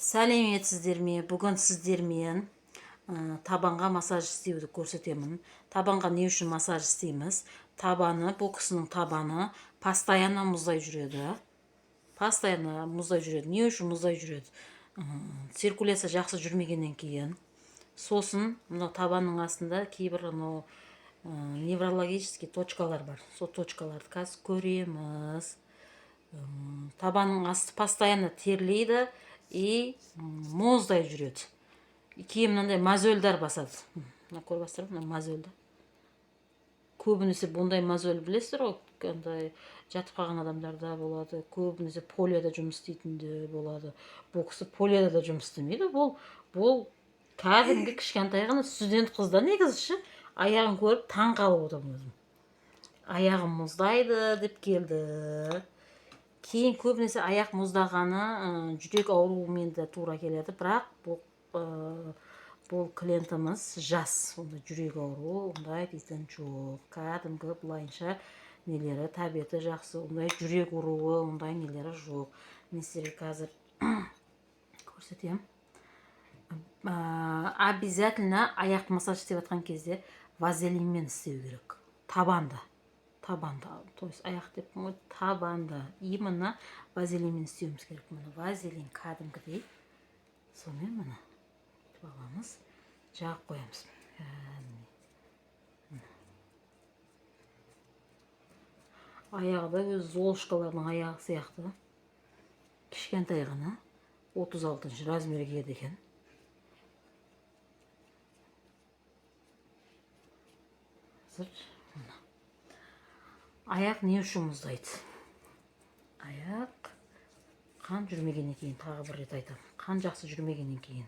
Сәлеметсіздер ме? Бүгін сіздермен табанға массаж істеуді көрсетемін. Табанға не үшін массаж істейміз? Табаны, бұл кісінің табаны постоянно мұздай жүреді. Постоянно мұздай жүреді. Не үшін мұздай жүреді? Циркуляция жақсы жүрмегеннен кейін. Сосын мынау табанның астында кейбір мынау неврологический точкалар бар. Сол точкаларды қазір көреміз. Табанның асты постоянно терлейді и мұздай жүреді. Кейін мынандай мозольдар басады. Мына көріп жатсыздар ма, мына мозольді? Көбінесе бұндай мозоль, білесіздер ғой, андай жатып қалған адамдарда болады, көбінесе поляда жұмыс істейтінде болады. Бұл кісі поляда да жұмыс істемейді. Бұл кәдімгі кішкентай ғана студент қыз да негізі ше. Аяғын көріп таң қалып отырмын өзім. Аяғым мұздайды деп келді. Кейін көбінесе аяқ мұздағаны жүрек ауруымен де тура келеді, бірақ бұл клиентіміз жас, ондай жүрек ауруы ондай дейтін жоқ. Кәдімгі былайынша нелері, тәбеті жақсы, ондай жүрек ұруы, ондай нелері жоқ. Мен сіздерге қазір көрсетемін. Обязательно аяқ массаж істеп жатқан кезде вазелинмен істеу керек. Табанды, то есть аяқ деппін ғой, табанды именно вазелинмен істеуіміз керек. Міне, вазелин кәдімгідей, сонымен міне бүйтіп аламыз, жағып қоямыз кәдімгідей. Аяғы да өзі золушкалардың аяғы сияқты кішкентай ғана, 36 размер киеді екен. Қазір мына аяқ не үшін мұздайды? Аяқ қан жүрмегеннен кейін, тағы бір рет айтамын, қан жақсы жүрмегеннен кейін.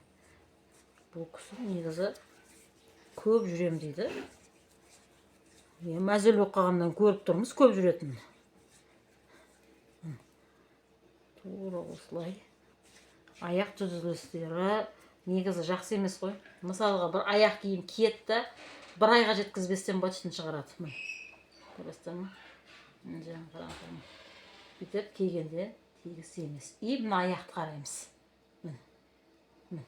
Бұл кісі негізі көп жүрем дейді. Мозоль болып қалғаннан көріп тұрмыз көп жүретінін. Тура осылай аяқ түзілістері негізі жақсы емес қой. Мысалға, бір аяқ киім киеді да, бір айға жеткізбестен быт-шытын шығарады. Міне, көресіздер ма? Мына жағын қараңыздар, бүйтіп кигенде тегіс емес. И мына аяқты қараймыз. Міне, міне,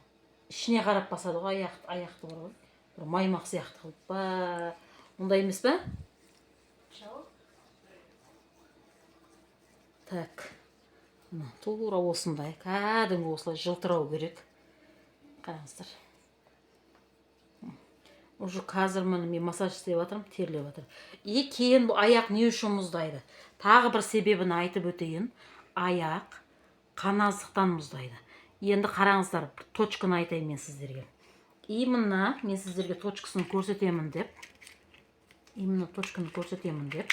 ішіне қарап басады ғой аяқ, аяқты бар ғой, бір маймақ сияқты қылып па, ондай емес па? Жоқ. Так, мына тура осындай, кәдімгі осылай жылтырау керек. Қараңыздар, уже қазір міне мен массаж істеп жатырмын, терлеп жатыр. И кейін бұл аяқ не үшін мұздайды? Тағы бір себебін айтып өтейін. Аяқ қаназдықтан мұздайды. Енді қараңыздар, бір точканы айтайын мен сіздерге. Именно мен сіздерге точкасын көрсетемін деп, именно точканы көрсетемін деп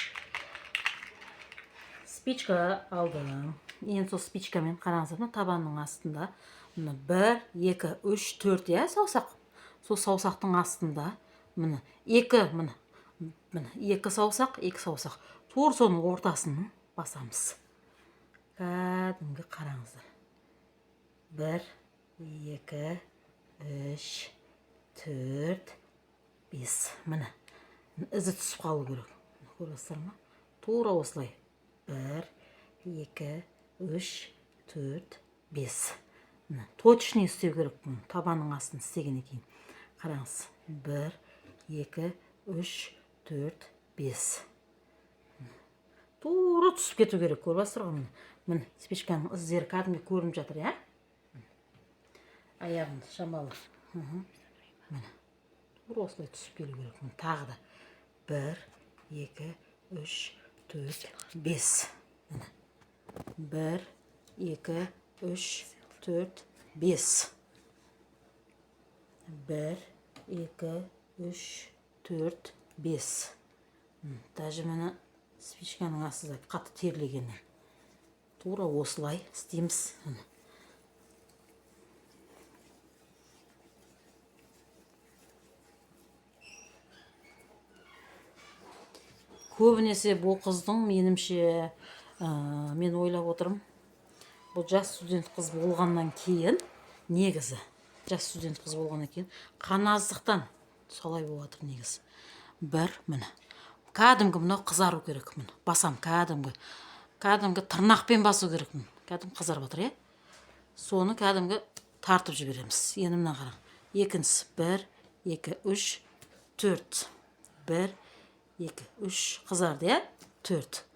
спичка алдым. Енді сол спичкамен қараңыздар, мына табанның астында мына бір, екі, үш, төрт, иә, саусақ. Сол саусақтың астында міне екі, міне, міне, екі саусақ, екі саусақ, тура соның ортасын басамыз кәдімгі. Қараңыздар: бір, екі, үш, төрт, бес. Міне, ізі түсіп қалу керек. Көріп жатсыздар ма? Тура осылай: бір, екі, үш, төрт, бес. Міне, точный істеу керек бұны. Табанның астын істегеннен кейін қараңыз: бір, екі, үш, төрт, бес. Тура түсіп кету керек. Көріп жатсыздар ғой? Міне, міне, спичканың іздері кәдімгі көрініп жатыр, иә. Аяғын шамалы, міне, тура осылай түсіп келу керек. Міне, тағы да: бір, екі, үш, төрт, бес. Міне, бір, екі, үш, төрт, бес. Бір, екі, үш, төрт, бес. Даже міне, спичканың асты да қатты терлегеннен. Тура осылай істейміз. Міне. Көбінесе бұл қыздың, меніңше, мен ойлап отырмын, бұл жас студент қыз болғаннан кейін, негізі жас студент қыз болғаннан кейін қаназдықтан солай болып жатыр негізі. Бір, міне, кәдімгі мынау қызару керек. Міне, басам, кәдімгі тырнақпен басу керек. Міне, кәдімгі қызарып жатыр, иә. Соны кәдімгі Тартып жібереміз. Енді мына қараң. Екіншісі 1, 2, 3, 4. 1, 2, 3. Қызарды, иә? 4.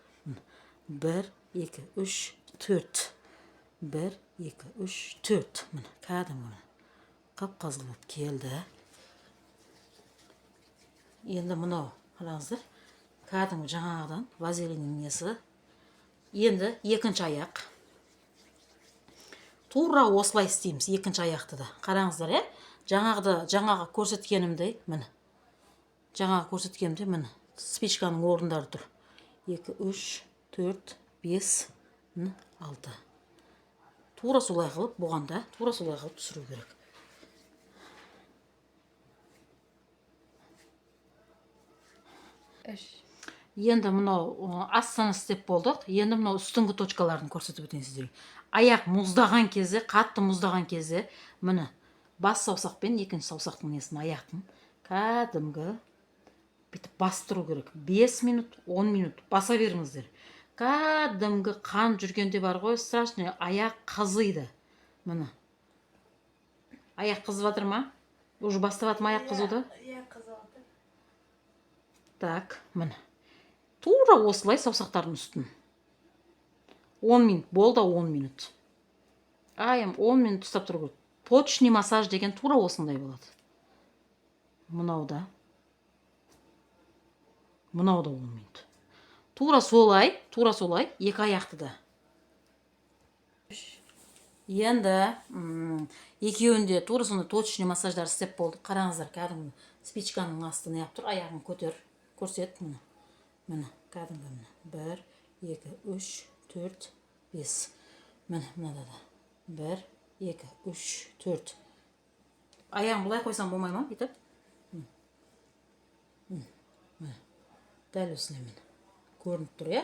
1, 2, 3, 4. 1, 2, 3, 4. Міне, кәдімгі қып-қызыл болып келді. Енді мынау, қараңыздар, кәдімгі жаңағыдан вазелиннің несі. Енді екінші аяқ. Тура осылай істейміз екінші аяқты да. Қараңыздар, иә? Жаңағы көрсеткенімдей, міне. Жаңағы көрсеткенімдей, міне, спичканың орындары тұр. 2, 3, 4, 5, міне, 6. Тура солай қылып, бұған да тура солай қылып түсіру керек. 3. Енді мынау астын істеп болдық. Енді мынау үстіңгі точкаларын көрсетіп өтейін сіздерге. Аяқ мұздаған кезде, қатты мұздаған кезде, міне, бас саусақ пен екінші саусақтың несін, аяқтың кәдімгі бүйтіп бастыру керек. 5 минут, 10 минут баса беріңіздер. Кәдімгі қан жүргенде бар ғой, страшный аяқ қызиды. Міне. Аяқ қызып жатыр ма? Уже бастап жатыр ма аяқ қызуды? Иә, қызып жатыр. Так, міне. Тура осылай саусақтардың үстін. 10 минут, болды, 10 минут. Айым 10 минут ұстап тұру керек. Точный массаж деген тура осындай болады. Мынау да. Мынау да 10 минут. Тура солай, тура солай екі аяқты да. Енді екеуінде тура сондай точный массаждар істеп болдық. Қараңыздар, кәдімгі спичканың асты неғып тұр, аяғын көтер, көрсет, міне. Міне, кәдімгі міне. 1, 2, 3, 4, 5. Міне, мынада да. 1, 2, 3, 4. Аяғын былай қойсам болмай ма, бүйтіп? Міне. Дәл осылай, міне. Көрініп тұр, иә?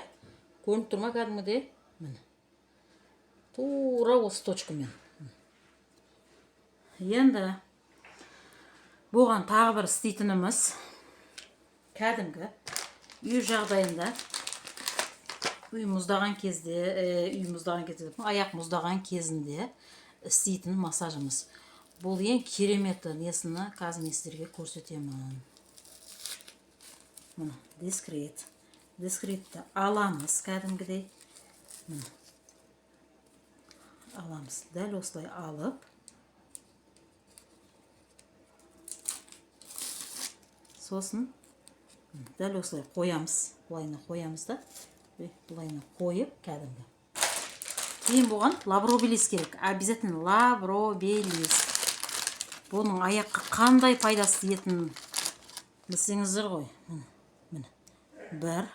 Көрініп тұр ма кәдімгідей? Міне. Тура осы точкамен. Енді бұған тағы бір істейтініміз, кәдімгі үй жағдайында, үй мұздаған кезде, үй мұздаған кезде, аяқ мұздаған кезінде істейтін массажымыз. Бұл ең кереметі несіні қазір мен сіздерге көрсетемін. Міне, дискрет. Дискретті аламыз кәдімгідей. Міне. Аламыз. Дәл осылай алып, сосын дәл осылай қоямыз. Былайына қоямыз да, былайына қойып кәдімгі. Кейін бұған лабробелис керек. Обязательно лабробелис. Бұның аяққа қандай пайдасы тиетінін білсеңіздер ғой. Міне, міне. 1,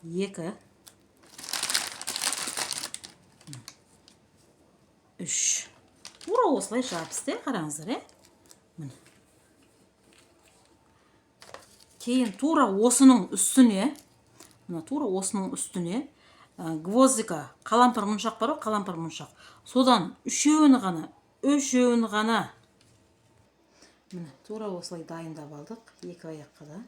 2, 3. Тура осылай жабысты, қараңыздар, е? Міне. Кейін тура осының үстіне, мына тура осының үстіне гвоздика, қалампыр мұншақ бар ғой, қалампыр мұншақ. Содан үшеуін ғана. Міне, тура осылай дайындап алдық, екі аяққа да.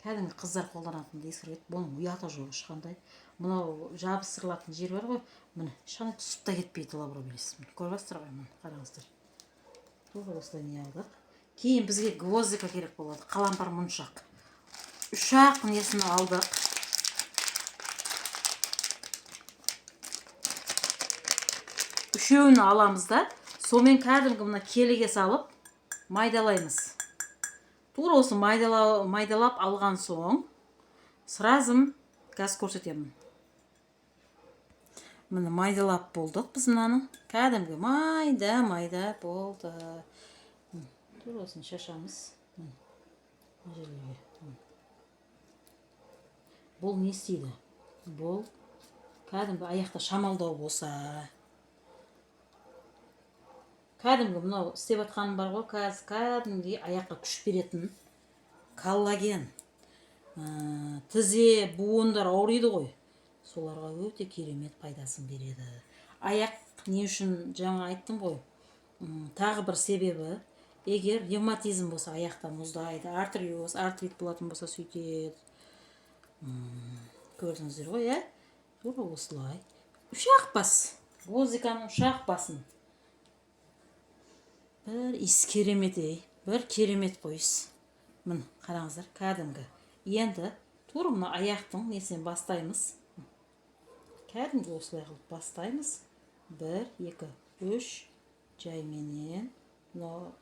Кәдімгі қыздар қолданатын дискрет, бұның ұяты жоқ ешқандай. Мынау жабыстырылатын жер бар ғой, міне, ешқандай түсіп та кетпейді лабробелис. Көріп жатсыздар ғой, міне, қараңыздар. Тура осылай не алдық. Кейін бізге гвоздика керек болады, қалампыр мұншақ. Үш-ақ несін алдық. Үшеуін аламыз да, сонымен кәдімгі мына келіге салып майдалаймыз. Тура осы майдалап алған соң, сразу қазір көрсетемін. Міне, майдалап болдық біз мынаны. Кәдімгі майда-майда болды. Тура осыны шашамыз. Міне, мына жерлерге. Бұл не істейді? Бұл кәдімгі аяқта шамалдау болса, кәдімгі мынау істеп жатқаным бар ғой, қазір кәдімгідей аяққа күш беретін коллаген. Тізе, буындар ауырады ғой, соларға өте керемет пайдасын береді. Аяқ не үшін жаңа айттым ғой, тағы бір себебі, егер ревматизм болса, аяқта мұздайды, артриоз, артрит болатын болса сөйтеді. Көрдіңіздер ғой, ә? Тура осылай үш-ақ бас, гвоздиканың үш-ақ басын. Бір иіс керемет, ей, бір керемет қой иіс. Міне, қараңыздар, кәдімгі. Енді тура мына аяқтың несінен бастаймыз. Кәдімгі осылай қылып бастаймыз. Бір, екі, үш. Жайменен мынау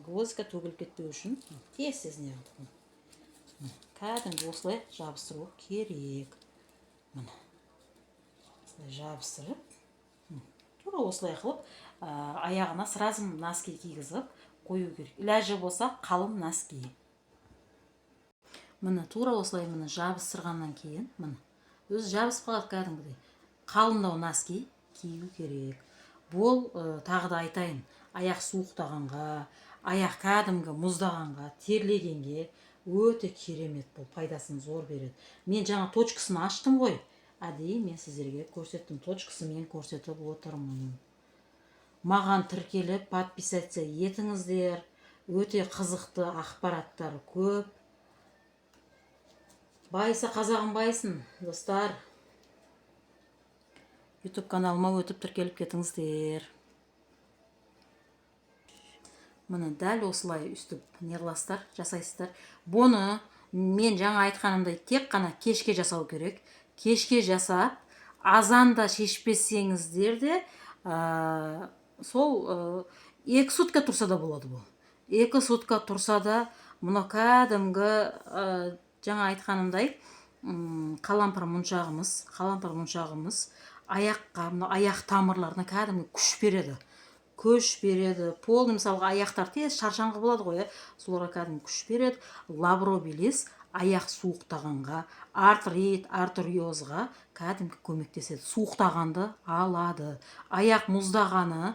гвоздика төгіліп кетпеу үшін тез тез не қылдық. Кәдімгі осылай жабыстыру керек. Міне, осылай жабыстырып, тура осылай қылып, аяғына сразу носки кигізіп қою керек, ләжі болса, қалың носки. Міне, тура осылай, міне, жабыстырғаннан кейін, міне, өзі жабысып қалады. Кәдімгідей қалыңдау носки кию керек. Бұл, тағы да айтайын, аяқ суықтағанға, аяқ кәдімгі мұздағанға, терлегенге өте керемет. Бұл пайдасын зор береді. Мен жаңа точкасын аштым ғой, әдейі мен сіздерге көрсеттім, точкасымен көрсетіп отырмын. Маған тіркеліп, подписаться етіңіздер. Өте қызықты ақпараттар көп. Байыса қазағым, байысын, достар. Ютуб каналыма өтіп, тіркеліп кетіңіздер. Міне, дәл осылай өстіп не қыласыздар, жасайсыздар. Бұны мен жаңа айтқанымдай тек қана кешке жасау керек. Кешке жасап, азанда шешпесеңіздер де, сол 2 сутка тұрса да болады. Бұл 2 сутка тұрса да, мынау кәдімгі, жаңа айтқанымдай, қалампыр мұншағымыз аяққа, мына аяқ тамырларына кәдімгі күш береді, күш береді полный. Мысалға, аяқтар тез шаршаңқы болады ғой, иә, соларға кәдімгі күш береді. Лабробелис аяқ суықтағанға, артрит, артриозға кәдімгі көмектеседі. Суықтағанды алады, аяқ мұздағаны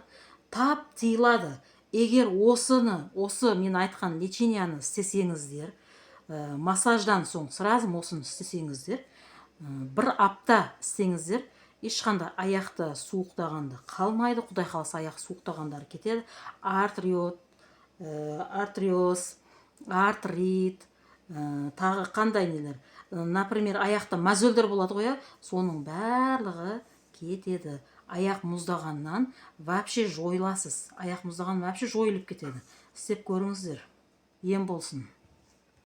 тап тыйылады. Егер осыны, осы мен айтқан леченияны істесеңіздер, массаждан соң сразу осыны істесеңіздер, бір апта істеңіздер, ешқандай аяқты суықтағанды қалмайды. Құдай қаласа, аяқ суықтағандар кетеді. Артриоз, артрит, тағы қандай нелер, например, аяқта мозольдер болады ғой, иә, соның барлығы кетеді. Аяқ мұздағаннан вообще жойыласыз, аяқ мұздаған вообще жойылып кетеді. Істеп көріңіздер, ем болсын.